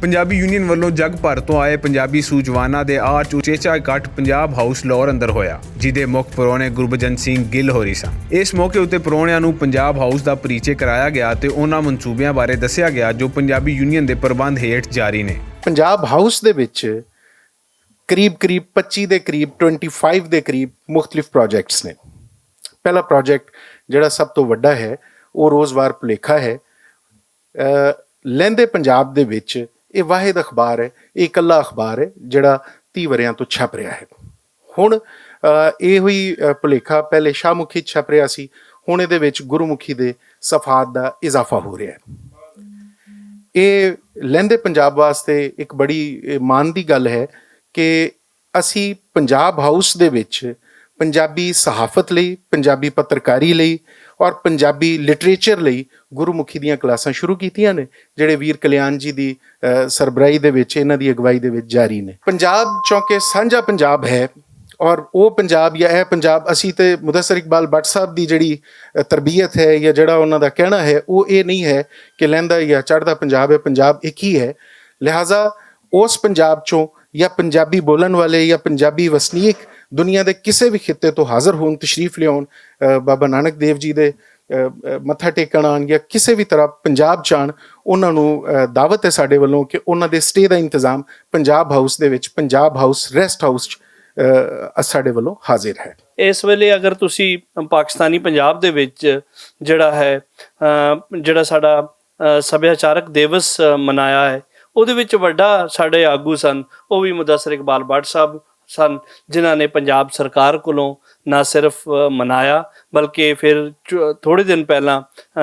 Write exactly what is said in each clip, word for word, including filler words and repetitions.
پنجابی یونین ولوں جگ بھر توں آئے پنجابی سوجواناں دے آرچ اچیچا اکٹھ پنجاب ہاؤس لور اندر ہویا، جس دے مکھ پرونے گربجن سنگھ گل ہوری سن۔ اس موقع اتے پرونیاں نوں پنجاب ہاؤس دا پریچے کرایا گیا تے انہاں منصوبیاں بارے دسیا گیا جو پنجابی یونین دے پربند ہیٹھ جاری نے۔ پنجاب ہاؤس دے وچ قریب قریب پچی دے قریب ٹوئنٹی فائیو دے قریب مختلف پروجیکٹس نے۔ پہلا پروجیکٹ جڑا سب توں وڈا ہے، وہ روزوار پلیکھا ہے۔ لیندے پنجاب دے وچ ایہہ واحد اخبار ہے، ایہہ کلا اخبار ہے جڑا تی وریاں توں چھپ رہیا ہے۔ ہن ایہہ ہوئی پلیکھا پہلے شاہ مکھی چھپ رہیا سی، ہن ایہدے وچ گرو مکھی دے صفحات دا اضافہ ہو رہیا ہے۔ ایہہ لیندے پنجاب واسطے اک بڑی مان دی گل ہے کہ اسی پنجاب ہاؤس دے وچ پنجابی صحافت لئی، پنجابی پترکاری لئی اور پنجابی لٹریچر لئی گرو مکھی دیاں کلاساں شروع کیتیاں نے، جڑے ویر کلیان جی دی سربراہی دے وچ انہاں دی اگوائی دے وچ جاری نے۔ پنجاب چونکہ سانجھا پنجاب ہے، اور او پنجاب یا اے پنجاب اسی تے مدثر اقبال بٹ صاحب دی جڑی تربیت ہے یا جڑا انہاں دا کہنا ہے، او اے نہیں ہے کہ لہندا یا چڑھدا پنجاب ہے، پنجاب اک ہی ہے۔ لہذا اس پنجاب چوں یا پنجابی بولن والے یا پنجابی وسنیک دنیا دے کسے وی خطے توں حاضر ہون، تشریف لیاون، بابا نانک دیو جی دے متھا ٹیکن آن یا کسے وی طرح پنجاب چان، انہاں نوں دعوت ہے ساڈے ولوں کہ انہاں دے سٹے دا انتظام پنجاب ہاؤس دے وچ، پنجاب ہاؤس ریسٹ ہاؤس چ ساڈے ولوں حاضر ہے۔ اس ویلے اگر تسی پاکستانی پنجاب دے وچ جڑا ہے، جڑا ساڈا سبھیاچارک دیوس منایا ہے، اوہدے وچ وڈا ساڈے آگو سن، او وی مدثر اقبال بٹ صاحب سن، جنہاں نے پنجاب سرکار کولوں نہ صرف منایا، بلکہ فیر تھوڑے دن پہلاں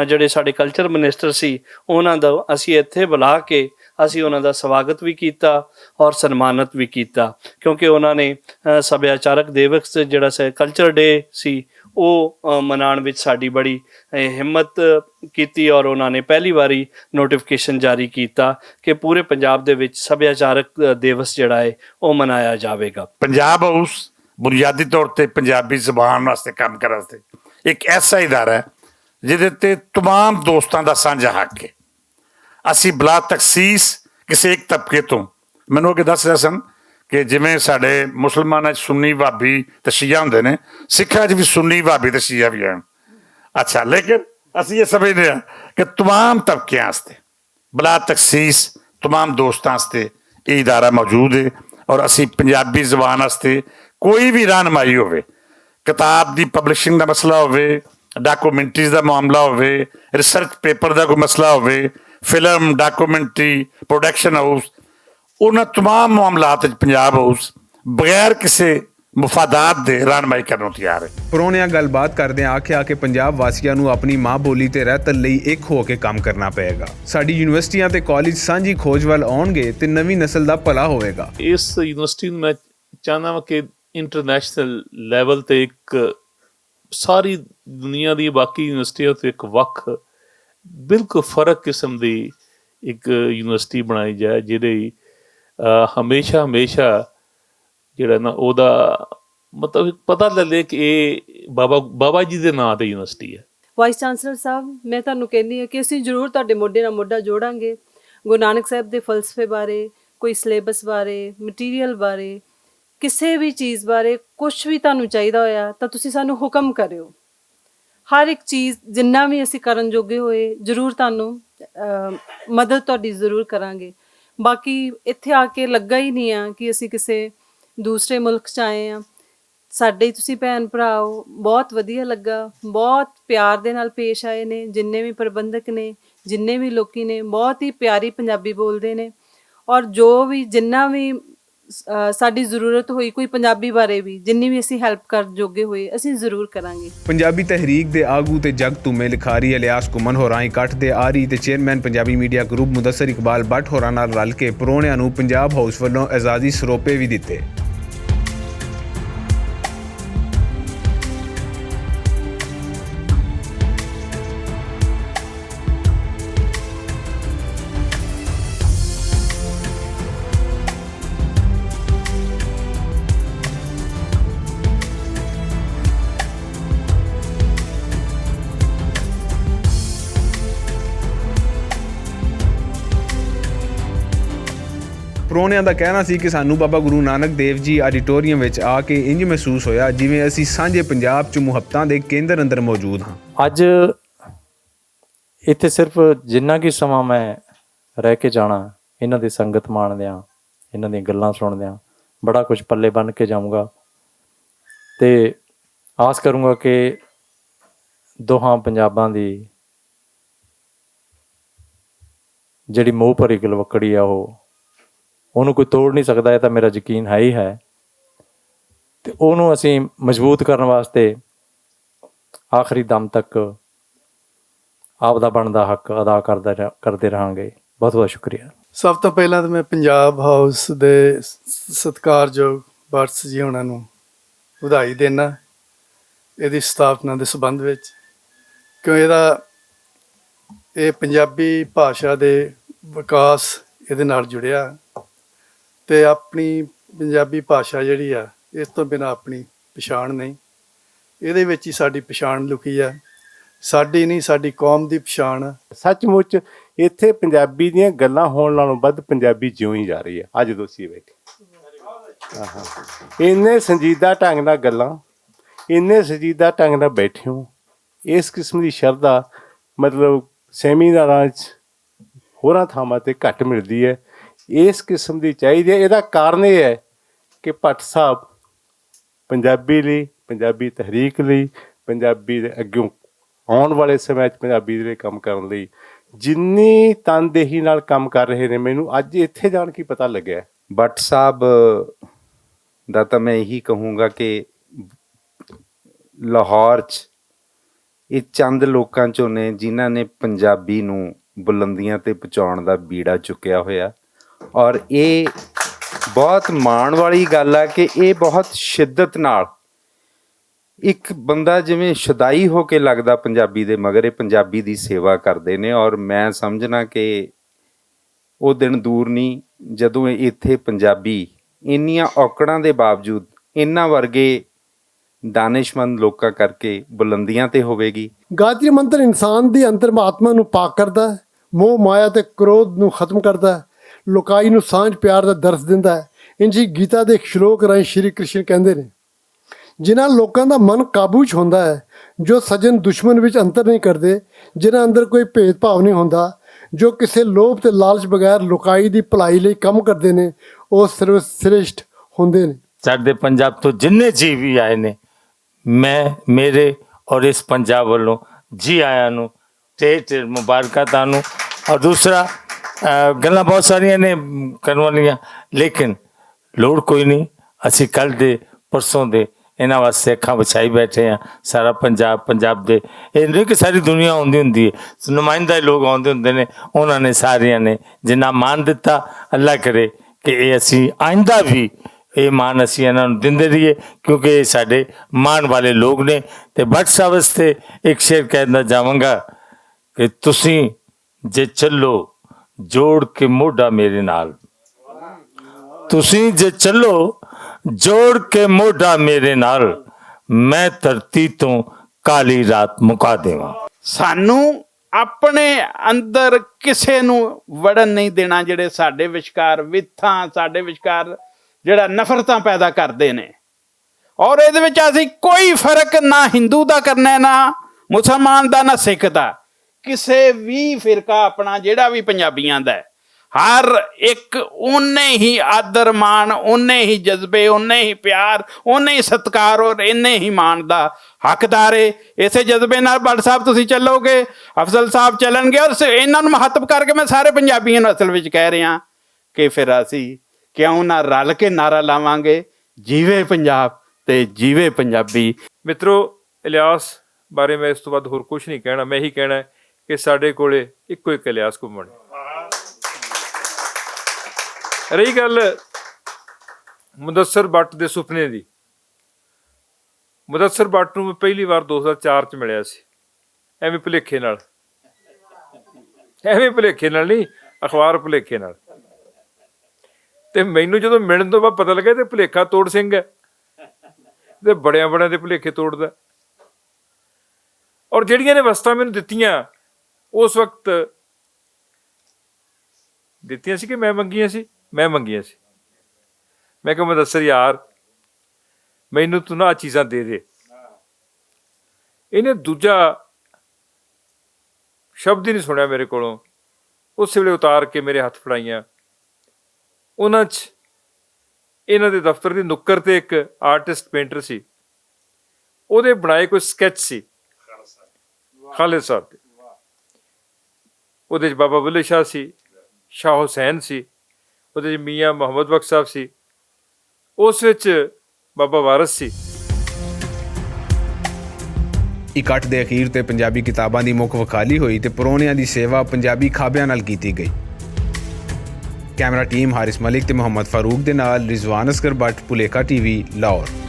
جڑے ساڈے کلچر منسٹر سی، انہاں دا اسی اتھے بلا کے اسی انہاں دا سواگت وی کیتا اور سنمانت وی کیتا، کیونکہ انہاں نے سبھیاچارک دیوس جڑا سی کلچر ڈے سی، او منان وچ ساڈی بڑی ہمت کیتی اور انہاں نے پہلی واری نوٹیفکیشن جاری کیتا کہ پورے پنجاب دے وچ سبھیاچارک دیوس جڑا ہے، او منایا جاوے گا۔ پنجاب ہاؤس بنیادی طور تے پنجابی زبان واسطے کم کرن واسطے ایک ایسا ادارہ ہے جدے تے تمام دوستاں دا سانجھا حق ہے۔ اسی بلا تخصیص کسے ایک طبقے توں، مینوں اگے دس رہے سن کہ جویں ساڈے مسلماناں چ سنی بھابی تے شیعہ ہوندے نے، سکھاں چ وی سنی بھابی تے شیعہ وی ہیں۔ اچھا، لیکن اسی یہ سمجھنے ہیں کہ تمام طبقیاں واسطے بلا تخصیص تمام دوستاں واسطے یہ ادارہ موجود ہے، اور اسی پنجابی زبان واسطے کوئی بھی رہنمائی ہوئے، کتاب دی پبلشنگ دا مسئلہ ہوئے، ڈاکومنٹریز دا معاملہ ہوئے، ریسرچ پیپر دا کوئی مسئلہ ہوئے، فلم، ڈاکومنٹری، پروڈکشن ہاؤس، انہاں تمام معاملات وچ پنجاب ہاؤس بغیر کسے مفادات دے رہنمائی کرنوں تیار ہے۔ پرونیاں گل بات کردیاں آکھیا کہ پنجاب واسیاں نوں اپنی ماں بولی تے رہتل لئی اک ہو کے کم کرنا پئے گا۔ ساڈی یونیورسٹیاں تے کالج سانجھی کھوج ول آؤن گے تے نویں نسل دا بھلا ہوئے گا۔ اس یونیورسٹی نوں میں چاہنا واں کہ انٹرنیشنل لیول تے اک ساری دنیا دی باقی یونیورسٹیاں تے اک وکھ، بالکل فرق قسم دی اک یونیورسٹی بنائی جائے، جیہڑی ہمیشہ ہمیشہ جیہڑا نا اوہدا مطلب پتہ لگے کہ ایہہ بابا جی دے ناں تے یونیورسٹی ہے۔ وائس چانسلر صاحب، میں تہانوں کہنی ہاں کہ اسی ضرور تہاڈے موڈے نال موڈا جوڑاں گے۔ گرو نانک صاحب دے فلسفے بارے، کوئی سلیبس بارے، مٹیریل بارے، کسے وی چیز بارے کچھ وی تہانوں چاہیدا ہویا تاں تسی سانوں حکم کریو۔ ہر اک چیز جنہاں وی اسی کرن جوگے ہوئے ضرور تہانوں مدد تہاڈی ضرور کراں گے۔ باقی اتھے آ کے لگا ہی نہیں آں کہ اسی کسے دوسرے ملک چ آئے آں۔ ساڈے تسی بھین بھراؤ، بہت ودھیا لگا، بہت پیار دے نال پیش آئے نے جننے وی پربندک نے، جننے وی لوکی نے، بہت ہی پیاری پنجابی بولدے نے۔ اور جو وی جننا وی ساڈی ضرورت ہوئی کوئی پنجابی بارے وی جننی وی اسی ہیلپ کر جوگے ہوئے اسی ضرور کراں گے۔ پنجابی تحریک دے آگو تے جگ توں میں لکھاری الیاس کمن ہوراں اکٹھ دے آری تے چیئرمین پنجابی میڈیا گروپ مدثر اقبال بٹ ہوراں نال رل کے پروہنیاں نوں پنجاب ہاؤس ولوں اعزازی سروپے وی دتے۔ پرونیاں دا کہنا سی کہ سانوں بابا گرو نانک دیو جی آڈیٹوریم وچ آ کے انج محسوس ہویا جویں اسی سانجھے پنجاب چ محبتاں دے کیندر اندر موجود ہاں۔ اج اتھے صرف جنہ کی سماں میں رہ کے جانا، انہاں دی سنگت ماندیاں، انہاں دی گلاں سندیاں بڑا کچھ پلے بن کے جاؤں گا۔ تے آس کروں گا کہ دوہاں پنجاباں دی جیہڑی موہ پری گلوکڑی ہے اوہنوں کوئی توڑ نئیں سکدا اے تاں میرا یقین ہے ہی ہے۔ تے اوہنوں اسی مضبوط کرن واسطے آخری دم تک آپدا بندا حق ادا کردے رہاں گے۔ بہت بہت شکریہ۔ سب توں پہلاں تاں میں پنجاب ہاؤس دے ستکار جوگ بارس جی ہونا نوں ودھائی دینا ایہدی ستھاپنا دے سبندھ وچ، کیوں ایہدا ایہہ پنجابی بھاشا دے وکاس ایہدے نال جڑیا۔ تے اپنی پنجابی بھاشا جیہڑی آ، اس توں بنا اپنی پچھان نئیں۔ ایہدے وچ ہی ساڈی پچھان لکی آ۔ ساڈی نئیں، ساڈی قوم دی پچھان آ۔ سچ مچ اتھے پنجابی دیاں گلاں ہون نالوں ودھ پنجابی جیوں ہی جا رہی ہے۔ اج دوسی بیٹھے اینے سنجیدہ ڈھنگ نال گلاں، اینے سنجیدہ ڈھنگ نال بیٹھے ہو۔ اس قسم دی شردا، مطلب، سیمیناراں چ ہوراں تھاواں تے گھٹ ملدی ہے۔ اس قسم دی چاہیدی ہے۔ ایہدا کارن ایہہ ہے کہ پٹ صاحب پنجابی لئی، پنجابی تحریک لئی، پنجابی دے اگوں آن والے سمے چ پنجابی دے لئی کم کرن لئی جنی تندہی نال کم کر رہے نے، مینوں اج اتھے جان کی پتہ لگیا۔ بٹ صاحب دا تاں میں ایہی کہوں گا کہ لاہور چ ایہہ چند لوکاں چوں نے جنہاں نے پنجابی نوں بلندیاں تے پہنچاؤن دا بیڑا چکیا ہویا۔ اور ایہہ بہت مان والی گل ہے کہ ایہہ بہت شدت نال اک بندہ جیویں شدائی ہو کے لگدا پنجابی دے مگر ایہہ پنجابی دی سیوا کردے نے۔ اور میں سمجھنا کہ او دن دور نئیں جدوں ایتھے پنجابی انیاں اوکڑاں دے باوجود اناں ورگے دانشمند لوکاں کر کے بلندیاں تے ہووے گی۔ گاتری منتر انسان دی انتر آتما نوں پاک کردا ہے، موہ مایا تے کرودھ نوں ختم کردا ہے، لوکائی نوں سانجھ پیار دا درس دیندا ہے۔ انجی گیتا دے اک شلوک رائیں شری کرشن کہندے نے، جنہاں لوکاں دا من قابو چ ہوندا ہے، جو سجن دشمن وچ انتر نہیں کردے، جنہاں اندر کوئی بھید بھاو نہیں ہوندا، جو کسے لوب تے لالچ بغیر لوکائی دی بھلائی لئی کم کردے نے، او سروشٹھ ہوندے نے۔ ساڈے پنجاب تو جنہیں جی بھی آئے نے، میں، میرے اور اس پنجاب والوں جی آیا نوں ٹھیر ٹھیر مبارکاں تانوں۔ اور دوسرا، گلاں بہت ساریاں نے کرن والیاں، لیکن لوڑ کوئی نہیں۔ اسی کل دے، پرسوں دے، انہاں واسطے اکھاں وچھائی بیٹھے ہیں۔ سارا پنجاب، پنجاب دے، اے نہیں کہ ساری دنیا ہوندی ہوندی ہے، نمائندہ لوگ آندے ہوندے نے، انہاں نے ساریاں نے جنہ مان دتا، اللہ کرے کہ اے اسی آئندہ بھی اے مان اسی انہاں نوں دیندے رہیے، کیونکہ اے ساڈے مان والے لوگ نے۔ تے بٹ صاحب واسطے ایک شعر کہنا چاہواں گا کہ تسی جے چلو جوڑ کے موڈا میرے نال، تسی جے چلو جوڑ کے موڈا میرے نال، میں دھرتی توں کالی رات مکا دیواں۔ سانوں اپنے اندر کسے نوں وڑن نہیں دینا، جڑے ساڈے وچکار وتھاں، ساڈے وچکار جڑا نفرتاں پیدا کردے نے۔ اور ایہدے وچ اسی کوئی فرق نہ ہندو دا کرنا ہے، نہ مسلمان دا، نہ سکھ دا، کسے وی فرقہ اپنا جیہڑا وی پنجابیاں دا ہے، ہر اک اونے ہی آدر مان، اونے ہی جذبے، اونے ہی پیار، اونے ہی ستکار اور اینے ہی مان دا حقدار ہے۔ اسے جذبے نال بٹ صاحب تسی چلو گے، افضل صاحب چلن گے، اور انہاں نوں مہتب کر کے میں سارے پنجابیاں نوں اصل وچ کہہ رہا ہاں کہ پھر اسی کیوں نہ رل کے نعرہ لاواں گے، جیوے پنجاب تے جیوے پنجابی۔ مترو، الیاس بارے میں اس تو بعد ہور کچھ نہیں کہنا۔ میں ہی کہنا ہے کہ ساڈے کولے اکو اک الیاس گھومن۔ رہی گل مدثر بٹ دے سپنے دی، مدثر بٹ نوں میں پہلی وار دو ہزار چار چ ملیا سی، ایویں بھلیکھے نال، ایویں بھلیکھے نال نہیں، اخبار بھلیکھے نال۔ تے مینوں جدوں ملن تو بعد پتہ لگا تے بھلیکھا توڑ سنگھ ہے، تے بڑیاں بڑیاں دے بھلیکھے توڑدا۔ اور جڑیاں نے وسطاں مینوں دتیاں، اس وقت دتیاں سی کہ میں منگیاں سی؟ میں منگیاں سی۔ میں کہا مدثر یار، مینوں تو نہ آ چیزاں دے دے۔ انہیں دوجا شبد ہی نہیں سنیا میرے کولوں۔ اس ویلے اتار کے میرے ہتھ فڑائیاں۔ انہاں چ انہاں دے دفتر دی نکر تے ایک آرٹسٹ پینٹر سی، اودے بنائے کوئی سکیچ سی خالد صاحب دے۔ اودے چ بابا بلے شاہ سی، شاہ حسین سی، اودے چ میاں محمد بخش صاحب سی، اس وچ بابا وارث سی۔ اکٹھ دے اخیر تے پنجابی کتاباں دی مکھ وکھالی ہوئی تے پرونیاں دی سیوا پنجابی کھابیاں نال کیتی گئی۔ کیمرہ ٹیم حارث ملک تے محمد فاروق دے نال رضوان اصغر بٹ، پولیکا ٹی وی، لاہور۔